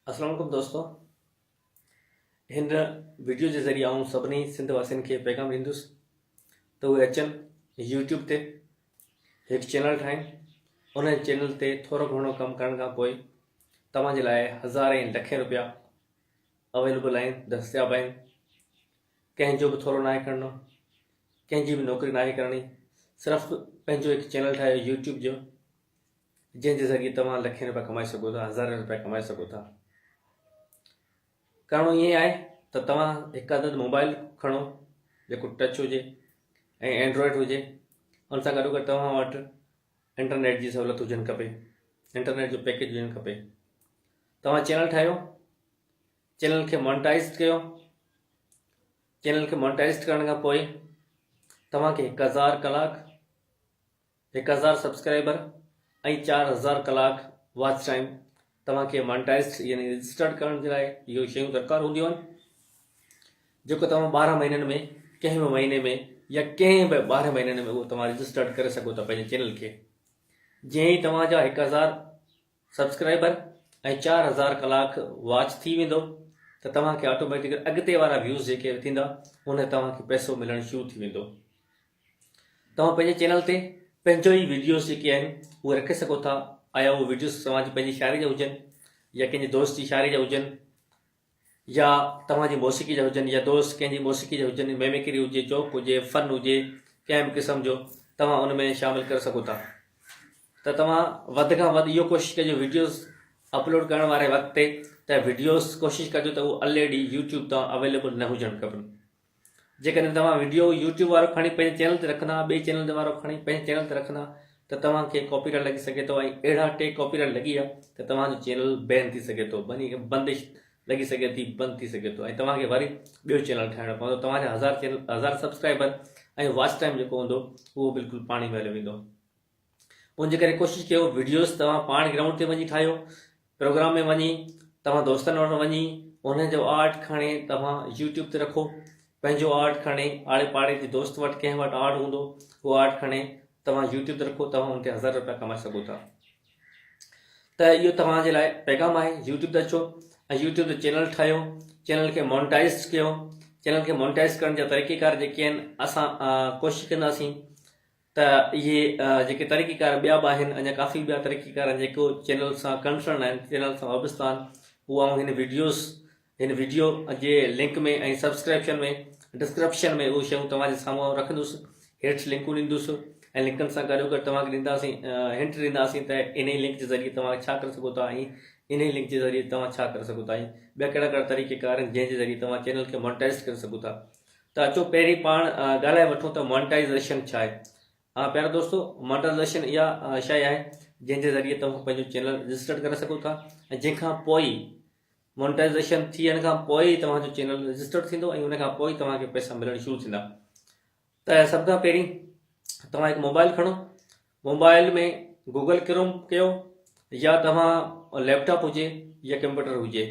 السلام عليڪم دوستو هن ويڊيو جي ذريعي آئون سڀني سنڌ واسين کي پيغام ڏيندس ته اهي اچن يوٽيوب تي هڪ چينل ٺاهين ان چينل تي ٿورو گهڻو ڪم ڪرڻ کان پوء توهان جي لاء هزارين لکين روپيا اويليبل آهن دستياب آهن ڪنهن جو به ٿورو ناهي کڻڻو ڪنهن جي به نوڪري ناهي ڪرڻي صرف پنهنجو هڪ چينل ٺاهيو يوٽيوب جو جنهن جي ذريعي توهان لکين روپيا ڪمائي سگهو ٿا هزارين روپيا ڪمائي سگهو ٿا ڪرڻو ائين آهي ته توهان هڪ عدد موبائل کڻو جيڪو ٽچ هجي ۽ اينڊرائڊ هجي ان سان گڏو گڏ توهان وٽ انٽرنيٽ جي سهولت هجڻ کپي انٽرنيٽ جو پيڪيج هجڻ کپي توهان چينل ٺاهيو چينل کي مونٽائز ڪيو چينل کي مونٽائز ڪرڻ کان پوء توهان کي 1000 ڪلاڪ 1000 سبسڪرائبر ۽ 4000 ڪلاڪ واچ ٽائيم توهان کي مونٽائز يعني رجسٽرڊ ڪرڻ جي لاء اهو شيون درڪار هونديون آهن جيڪو توهان 12 مهينن ۾ ڪنهن به مهيني ۾ يا ڪنهن به 12 مهينن ۾ اهو توهان رجسٽرڊ ڪري سگهو ٿا پنهنجي چينل کي جيئن ئي توهان جا 1000 سبسڪرائبر ۽ 4000 ڪلاڪ واچ ٿي ويندو ته توهان کي آٽوميٽڪ اڳتي وارا ويوز جيڪي به ٿيندا ان توهان کي پئسو ملڻ شروع ٿي ويندو. توهان پنهنجي چينل تي پنهنجو ئي ويڊيوز جيڪي آهن اهي رکي سگهو ٿا آيا اهي ويڊيوز توهان جي پنهنجي شاعري جا هجن يا ڪنهن جي دوست جي شاعري جا هجن يا توهان جي موسيقي جا هجن يا دوست ڪنهن جي موسيقي جا هجن، ميمڪري هجي، چوڪ هجي، فن هجي، ڪنهن به قسم جو توهان ان ۾ شامل ڪري سگهو ٿا ته توهان وڌ کان وڌ اهو ڪوشش ڪجو ويڊيوز اپلوڊ ڪرڻ واري وقت تي ته ويڊيوز ڪوشش ڪجو ته اهو الريڊي يوٽيوب تان اويليبل نه هجڻ کپن جيڪڏهن توهان ويڊيو يوٽيوب وارو کڻي پنهنجي چينل تي رکندا ٻئي چينل وارو کڻي پنهنجي چينل تي رکندا ته توهان کي ڪاپي رائٽ لڳي سگهي ٿو ۽ اهڙا ٽي ڪاپي رائٽ لڳي ويا ته توهان جو چينل بين ٿي سگهي ٿو بني بندش لڳي سگهي ٿي بند ٿي سگهي ٿو ۽ توهان کي وري ٻيو چينل ٺاهڻو پوندو توهان جا هزار چينل هزار سبسڪرائبر ۽ واچ ٽائيم جيڪو هوندو اهو بلڪل پاڻي ۾ هليو ويندو ان جي ڪري ڪوشش ڪيو وڊيوز توهان پاڻ گرائونڊ تي وڃي ٺاهيو پروگرام ۾ وڃي توهان دوستن وٽ وڃي انهن جو آرٽ کڻي توهان يوٽيوب تي رکو پنهنجو آرٽ کڻي آڙي پاڙي جي دوست وٽ ڪنهن وٽ آرٽ هوندو اهو آرٽ کڻي توهان يوٽيوب تي رکو توهان ان تي هزار روپيا ڪمائي سگهو ٿا ته اهو توهان جي لاء پيغام آهي يوٽيوب تي اچو ۽ يوٽيوب تي چينل ٺاهيو چينل کي مونٽائز ڪيو چينل کي مونٽائز ڪرڻ جا طريقيڪار جيڪي آهن اسان ڪوشش ڪنداسين ته اهي جيڪي طريقيڪار ٻيا به آهن اڃا ڪافي ٻيا طريقيڪار آهن جيڪو چينل سان ڪنسرن آهن چينل سان وابسته آهن اهو آئون هن ويڊيوز هن ويڊيو جي لنڪ ۾ ۽ سبسڪرپشن ۾ ڊسڪرپشن ۾ اهو شيون توهان جي سامهون آئون رکندس هيٺ لنڪون ڏيندس ۽ لنڪن سان گڏو گڏ توهان کي ڏينداسين هنٽ ڏينداسين ته انهي لنڪ جي ذريعي توهان ڇا ڪري سگهو ٿا ۽ انهي لنڪ جي ذريعي توهان ڇا ڪري سگهو ٿا ۽ ٻيا ڪهڙا ڪهڙا طريقيڪار آهن جنهن جي ذريعي توهان چينل کي مونٽائز ڪري سگهو ٿا ته اچو پهرين پاڻ ڳالهائي وٺون ته مونٽائيزيشن ڇا آهي. ها پيارا دوستو مونٽائيزيشن اها شيء آهي جنهن جي ذريعي توهان پنهنجو چينل رجسٽرڊ ڪري سگهو ٿا ۽ جنهن کان پوء مونٽائيزيشن ٿيڻ کان پوء ئي توهان جو چينل رجسٽرڊ ٿيندو ۽ ان کان پوء ئي توهان کي پئسا ملڻ شروع ٿيندا ته سڀ کان پهرين توهان هڪ موبائل کڻو موبائل ۾ گوگل ڪروم ڪيو يا توهان ليپ ٽاپ هجي يا ڪمپيوٽر هجي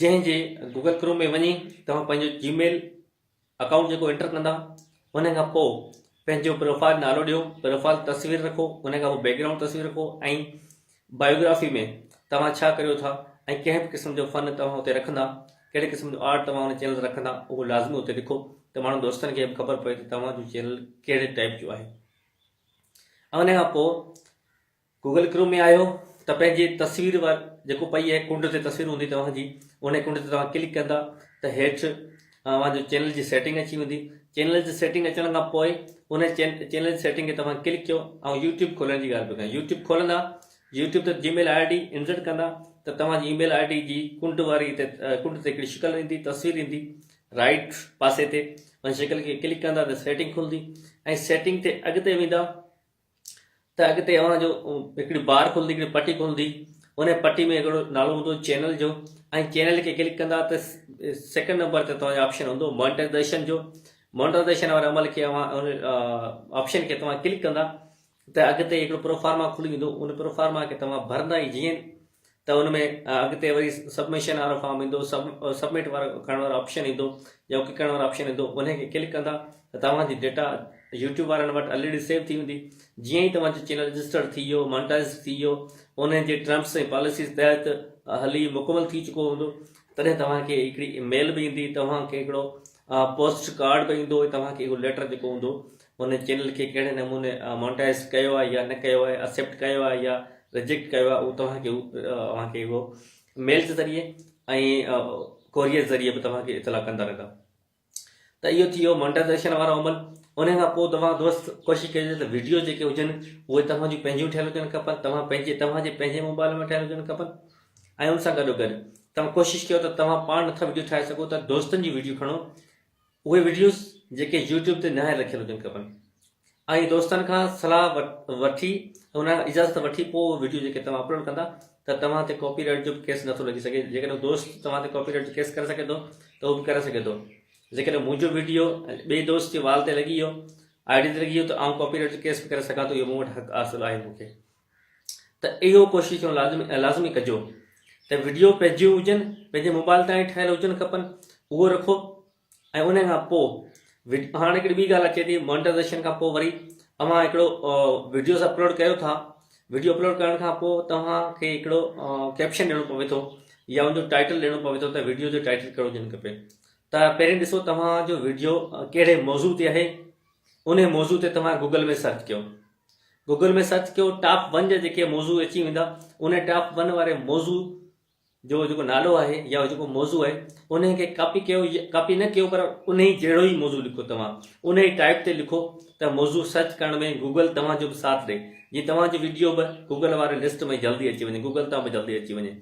جنهن جي گوگل ڪروم ۾ وڃي توهان پنهنجو جي ميل اڪائونٽ جيڪو انٽر ڪندا ان کان پوء پنهنجو پروفائل نالو ڏيو پروفائل تصوير رکو ان کان پوء بيڪ گرائونڊ تصوير رکو ۽ بايوگرافي ۾ توهان ڇا ڪريو ٿا ۽ ڪنهن به قسم جو فن توهان اتي رکندا ڪهڙي قسم جو آرٽ توهان ان چينل تي رکندا اهو لازمي اتي لکو ته ماڻهو دوستن کي به خبر پوي ته توهان جو چينل ڪهڙي ٽائپ جو آهي ۽ ان کان پوء گوگل ڪروم ۾ آيو ته پنهنجي تصوير وار جيڪو پئي آهي ڪنڊ تي تصوير هوندي توهان جي ان ڪنڊ تي توهان ڪلڪ ڪندا ته هيٺ اوهان جو چينل جي سيٽنگ اچي ويندي چينل جي سيٽنگ اچڻ کان پوء ان چينل جي سيٽنگ کي توهان ڪلڪ ڪيو ۽ يوٽيوب کولڻ جي ڳالهه پيو ڪيان يوٽيوب کولندا يوٽيوب تي جي ميل I D insert ڪندا ته توهان جي اي ميل I D جي ڪنڊ واري تي ڪنڊ تي هڪڙي شڪل ايندي تصوير ايندي رائٽ پاسي تي ان شڪل کي ڪلڪ ڪندا ته سيٽنگ کلندي ۽ سيٽنگ تي اڳتي ويندا ته اڳتي اوهان جو هڪڙي بار کلندي هڪڙي پٽي کلندي ان پٽي ۾ هڪڙو نالو هوندو چينل جو ۽ چينل کي ڪلڪ ڪندا ته سيڪنڊ نمبر تي توهان جو آپشن هوندو مانيٽائيزيشن جو مانيٽائيزيشن واري عمل کي اوهان ان آپشن کي توهان ڪلڪ ڪندا ته اڳتي هڪڙو پروفارما کلي ويندو ان پروفارما کي توهان ڀرندا ئي جيئن ته ان ۾ اڳتي وري سبمشن وارو فارم ايندو سبمٽ وارو ڪرڻ وارو آپشن ايندو يا اوڪي ڪرڻ وارو آپشن ايندو ان کي ڪلڪ ڪندا ته توهان جي ڊيٽا يوٽيوب وارن وٽ الريڊي سيو ٿي ويندي. جيئن ئي توهان جو چينل رجسٽرڊ ٿي ويو، مانيٽائز ٿي ويو، انهن جي ٽرمس ۽ پاليسيز تحت هلي مڪمل ٿي چڪو هوندو، تڏهن توهان کي هڪڙي اي ميل به ايندي، توهان کي هڪڙو پوسٽ ڪارڊ به ايندو ۽ توهان کي اهو ليٽر جيڪو هوندو ان چينل کي ڪهڙي نموني مانيٽائز ڪيو آهي يا نه ڪيو آهي، اڪسيپٽ ڪيو آهي يا ريجيڪٽ ڪيو آهي، اهو توهان کي اوهان کي اهو ميل جي ذريعي ۽ ڪوريئر ذريعي به توهان کي اطلاع ڪندا رهندا. ته اهو ٿي ويو مانيٽائيزيشن وارو عمل. ان کان پوء توهان دوست ڪوشش ڪجي ته ويڊيو جيڪي هجن اهي توهان جون پنهنجون ٺهيل هجن کپن، توهان پنهنجي توهان جي پنهنجي موبائل ۾ ٺهيل هجن کپن ۽ ان سان گڏو گڏ توهان ڪوشش ڪيو ته توهان پاڻ نٿا ويڊيو ٺاهي سگهو ته دوستن جي ويڊيو کڻو، اهي ويڊيوز جيڪي يوٽيوب تي ناهي رکيل هجن کپن ۽ دوستن کان صلاح وٺي ان کان اجازت وٺي پوء ويڊيو جيڪي توهان اپلوڊ ڪندا ته توهان تي ڪاپي رائيٽ جو به ڪيس نٿو لڳي سگهي. جيڪڏهن دوست توهان تي ڪاپي رائيٽ جو ڪيس ڪري سگهي ٿو ته اهو به ڪري سگهي ٿو. جيڪڏهن منهنجو ويڊيو ٻئي دوست جي وال تي لڳي ويو، I D تي لڳي ويو ته آئون ڪاپي رائيٽ جو ڪيس به ڪري سگهان ٿو. اهو مون وٽ حق حاصل آهي مون کي ته اهو ڪوشش لازمي لازمي ڪجو ته ويڊيو پنهنجيون هجن، پنهنجي موبائل تان ئي ٺهيل هجن کپن، اهو رکو. ۽ ان کان پوء هاڻ هڪڙي ٻي ڳالهه اچي ٿي مانيٽائيزيشن کان پوء وري اوهان هڪڙو ويڊيوز اپلوڊ ڪيو ٿا، ويڊيو اپلوڊ ڪرڻ کان پوء توهان کي هڪڙو ڪيپشن ڏيڻو پوي ٿو يا ان جو ٽائٽل ڏيڻو پوي ٿو ته ويڊيو جو ٽائٽل ڪهڙو هجڻ کپي. ته پهرين ڏسو توهان جو ويڊيو ڪهڙي موضوع تي آهي، ان موضوع تي توهان گوگل ۾ سرچ ڪيو، گوگل ۾ سرچ ڪيو ٽاپ ون جا جيڪي موضوع اچي ويندا ان ٽاپ ون واري موضوع جو جيڪو نالو آهي يا جيڪو موضوع آهي انهي کي ڪاپي ڪيو، ڪاپي نه ڪيو پر انهي جهڙو ئي موضوع لکو، توهان انهي ٽائپ تي لکو ته موضوع سرچ ڪرڻ ۾ گوگل توهان جو به ساٿ ڏئي جيئن توهان جو ويڊيو به گوگل واري لسٽ ۾ جلدي اچي وڃي، گوگل تان به جلدي اچي وڃي.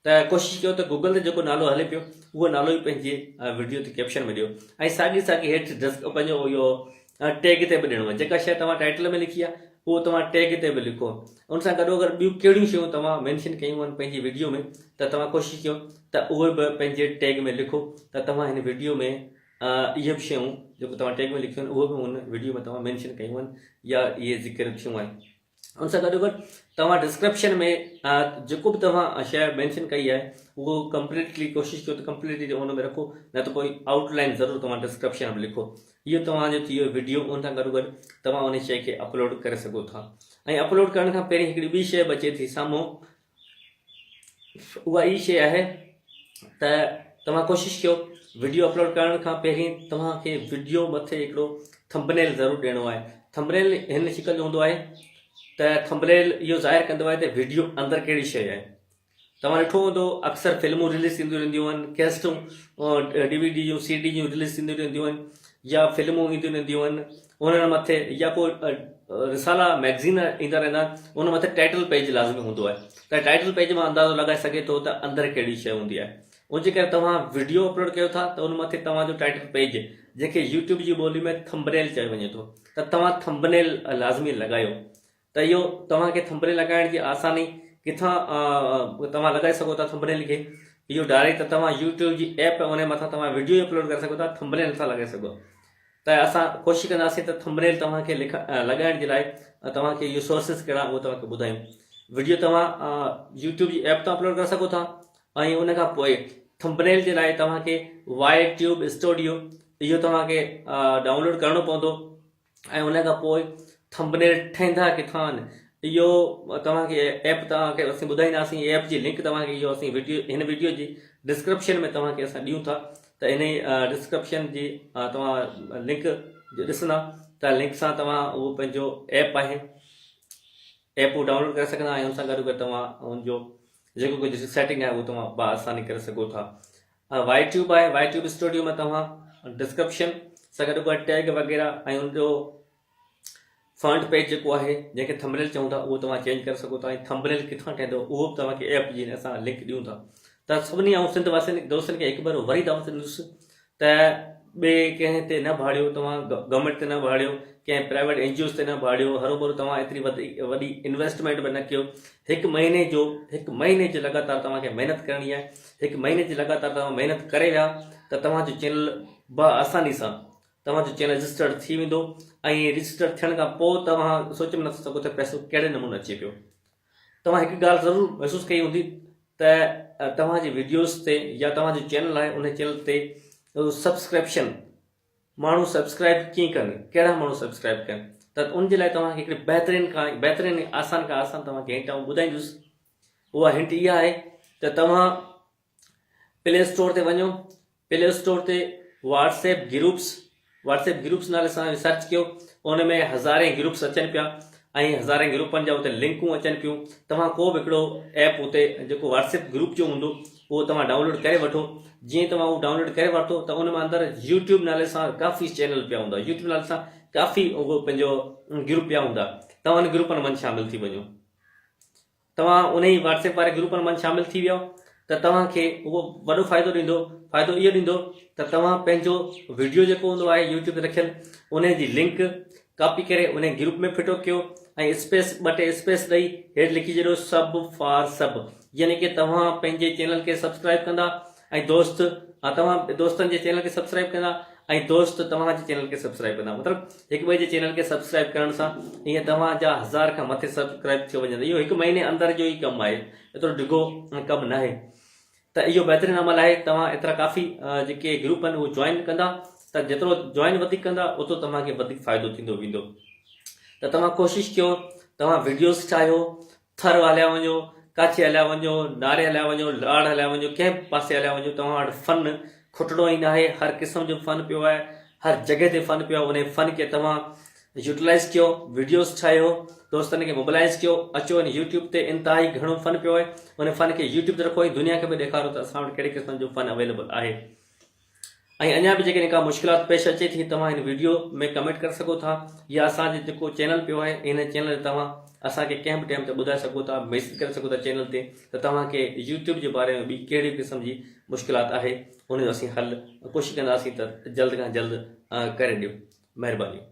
ته ڪوشش ڪيو ته گوگل تي جيڪو نالو هلي پيو اهو نالو ئي پنهنجي ويڊيو تي ڪيپشن ۾ ڏيو ۽ ساڳي ساڳي هيٺ ڊسڪ پنهنجو اهو ٽيگ تي به ڏيڻو آهي. جيڪا شيء توهان ٽائيٽل ۾ لکي آهي اهو توهان ٽيگ تي به لکو. ان سان گڏو گڏ ٻيون ڪهڙيون شيون توهان مينشن ڪيون آهن پنهنجي ويڊيو ۾ ته توهان ڪوشش ڪيو ته اهي به پنهنجي ٽيگ ۾ لکو ته توهان هن ويڊيو ۾ اهي به شيون جيڪو توهان ٽيگ ۾ لکيون آهن اهي به هن ويڊيو ۾ توهان مينشن ڪيون آهن يا اهي ذڪر ٿيون آهن. ان سان گڏو گڏ توهان ڊسڪرپشن ۾ جيڪو به توهان شيء مينشن ڪئي آهي اهو ڪمپليٽلي ڪوشش ڪيو ته ڪمپليٽلي ان ۾ رکو نه ته پوء آئوٽ لائن ضرور توهان ڊسڪرپشن ۾ لکو. اهو توهان جو ٿي ويو ويڊيو. ان سان گڏو گڏ توهان ان شيء کي اپلوڊ ڪري سگهو ٿا ۽ اپلوڊ ڪرڻ کان پهرين هڪڙي ٻي شيء به اچي ٿي سامهون، اها هي شيء آهي ته توهان ڪوشش ڪيو ويڊيو اپلوڊ ڪرڻ کان پهرين توهان کي ويڊيو مٿي هڪڙو ٿمبنيل ضرور ڏيڻو آهي. ٿمبنيل هن شڪل جو هوندو آهي ته ٿمبنيل اهو ظاهر ڪندو آهي ته ويڊيو اندر ڪهڙي شيء آهي. توهان ڏٺو هوندو اڪثر فلمون رليز ٿينديون رهنديون آهن، ڪيسٽون ڊي وي ڊي جون سي ڊي جون رليز ٿينديون رهنديون آهن يا فلمون اينديون رهنديون آهن انهن مٿي يا ڪو رسالا ميگزين ايندا رهندا آهن ان مٿي ٽائٽل پيج لازمي هوندو آهي ته ٽائٽل پيج مان اندازو لڳائي سگهي ٿو ته اندر ڪهڙي شيء هوندي آهي. ان جي ڪري توهان وڊيو اپلوڊ ڪيو ٿا ته ان مٿي توهان جو ٽائٽل پيج جنهن کي يوٽيوب جي ٻولي ۾ ٿمبنيل چيو وڃي ٿو ته توهان ٿمبنيل لازمي لڳايو ته اهو توهان کي ٿمبنيل لڳائڻ جي آساني ڪٿان توهان لڳائي سگهو ٿا ٿمبنيل کي اهو ڊائريڪٽ ته توهان يوٽيوب جي ايپ ان مٿان توهان وڊيو اپلوڊ ڪري سگهو ٿا ٿمبنيل نٿا لڳائي سگهو ته اسان ڪوشش ڪنداسين ته ٿمبنيل توهان کي لڳائڻ جي لاء توهان کي اهو سورسز ڪهڙا اهو توهان کي ٻڌايون. وڊيو توهان يوٽيوب جي ايپ تان اپلوڊ ڪري سگهو ٿا ۽ ان کان پوء ٿمبنيل جي لاء توهان کي وائي ٽيوب اسٽوڊيو اهو توهان کي ڊائونلوڊ ڪرڻو پوندو ۽ ان کان پوء ٿمبنيل ٺهندا ڪٿان اهو توهان کي ايپ توهان کي اسين ٻڌائينداسين ايپ جي لنڪ توهان کي اهو اسين وڊيو هن وڊيو جي ڊسڪرپشن ۾ توهان کي اسان ڏيون ٿا ته ان ڊسڪرپشن جي توهان لنڪ ڏسندا ته لنڪ سان توهان اهو پنهنجو ايپ آهي ايپ اهو ڊائونلوڊ ڪري سگهندا آهيو ان سان گڏ گڏ توهان ان جو جيڪو ڪجهه سيٽنگ آهي اهو توهان با آساني ڪري سگهو ٿا. وائي ٽيوب آهي، وائي ٽيوب اسٽوڊيو ۾ توهان ڊسڪرپشن سان گڏ گڏ ٽيگ وغيره ۽ ان جو فرنٽ پيج جيڪو آهي جنهن کي ٿمبنيل چئون ٿا اهو توهان چينج ڪري سگهو ٿا ۽ ٿمبنيل ڪٿان ٺهندو اهو به توهان کي ايپ جي اسان لنڪ ڏيون ٿا ته سڀني آئون سنڌ واسين دوستن کي هڪ ڀيرو وري دعوت ڏيندس ته ٻئي ڪنهن تي نه ڀاڙيو، توهان گورنمينٽ تي نه ڀاڙيو، ڪنهن پرائيويٽ اين جي اوز تي نه ڀاڙيو، هروڀرو توهان ايتري وڏي انويسٽمينٽ به نه ڪيو، هڪ مهيني جو هڪ مهيني جي لڳاتار توهان کي محنت ڪرڻي آهي، هڪ مهيني جي لڳاتار توهان محنت ڪري ويا ته توهان جو چينل با آساني سان توهان جو چينل رجسٽرڊ ٿي ويندو ۽ رجسٽرڊ ٿيڻ کان پوء توهان سوچي به نٿا سگهو ته پئسو ڪهڙي نموني اچي پيو. توهان هڪ ڳالهه ضرور محسوس ڪئي هوندي ته توهان جي وڊيوز تي يا توهان جو چينل آهي ان چينل تي سبسڪرپشن ماڻهو سبسڪرائب ڪيئن ڪن ڪهڙا ماڻهو سبسڪرائب ڪن ته ان جي لاء توهان کي هڪڙي بهترين کان بهترين آسان کان آسان توهان کي هنٽ آئون ٻڌائيندس اها هنٽ اها آهي ته توهان پلي اسٽور تي وڃو پلي اسٽور تي Whats app groups Whats app groups نالي سان سرچ ڪيو ان ۾ هزارين گروپس اچن پيا ۽ هزارين گروپن جا اتي لنڪون اچن پيون توهان ڪو به هڪڙو ايپ اتي جيڪو واٽس ايپ گروپ جو هوندو اهو توهان ڊائونلوڊ ڪري وٺو جيئن توهان اهو ڊائونلوڊ ڪري ورتو ته ان مان اندر يوٽيوب نالي سان ڪافي چينل پيا هوندا يوٽيوب نالي سان ڪافي اهو پنهنجو گروپ پيا هوندا توهان ان گروپن مان شامل ٿي وڃو توهان انهي واٽس ايپ واري گروپن مان شامل ٿي ويا ته توهان کي اهو وڏو فائدو ڏيندو فائدو اهو ڏيندو ته توهان پنهنجو ويڊيو جيڪو هوندو آهي يوٽيوب تي رکيل انهي جي لنڪ ڪاپي ڪري انهي گروپ ۾ ڦٽو ڪيو ۽ اسپيس ٻه ٽي اسپيس ڏئي هيٺ لکي ڇڏيو سب فار سب يعني ڪي توهان پنهنجي چينل کي سبسڪرائب ڪندا ۽ دوست توهان دوستن جي چينل کي سبسڪرائب ڪندا ۽ دوست توهان جي چينل کي سبسڪرائب ڪندا مطلب هڪ ٻئي جي چينل کي سبسڪرائب ڪرڻ سان ائين توهان جا هزار کان مٿي سبسڪرائب ٿيو وڃن اهو هڪ مهيني اندر جو ئي ڪم آهي ايترو ڊگهو ڪم ناهي ته اهو بهترين عمل آهي توهان ايترا ڪافي جيڪي گروپ آهن اهو جوائن ڪندا ته جيترو جوائن وڌيڪ ڪندا اوترو توهان کي وڌيڪ فائدو ٿيندو ويندو ته توهان ڪوشش ڪيو توهان ويڊيوز ٺاهيو ٿر هليا وڃو، ڪاڇي هليا وڃو، ناري هليا وڃو، لاڙ هليا وڃو، ڪنهن به پاسي هليا وڃو توهان وٽ فن کٽڻو ئي ناهي، هر قسم جو فن پيو آهي، هر جڳهه تي فن پيو آهي، انهي فن کي توهان يوٽيلائز ڪيو، وڊيوز ٺاهيو، دوستن کي موبلائز ڪيو، اچو ان يوٽيوب تي انتهائي گهڻو فن پيو آهي، ان فن کي يوٽيوب تي رکو ۽ دنيا کي به ڏيکاريو ته اسان وٽ ڪهڙي قسم جو فن اويليبل آهي. ۽ اڃا به جيڪڏهن ڪا مشڪلات پيش اچي ٿي توهان هن ويڊيو ۾ ڪمينٽ ڪري سگهو ٿا يا اسان جي جيڪو چينل پيو آهي ان چينل تي توهان اسان کي ڪنهن به ٽائيم تي ٻڌائي سگهو ٿا ميسج ڪري سگهو ٿا چينل تي ته توهان کي يوٽيوب جي باري ۾ ٻي ڪهڙي قسم جي مشڪلات آهي ان جو اسين حل ڪوشش ڪنداسين ته جلد کان جلد ڪري ڏيون مهرباني.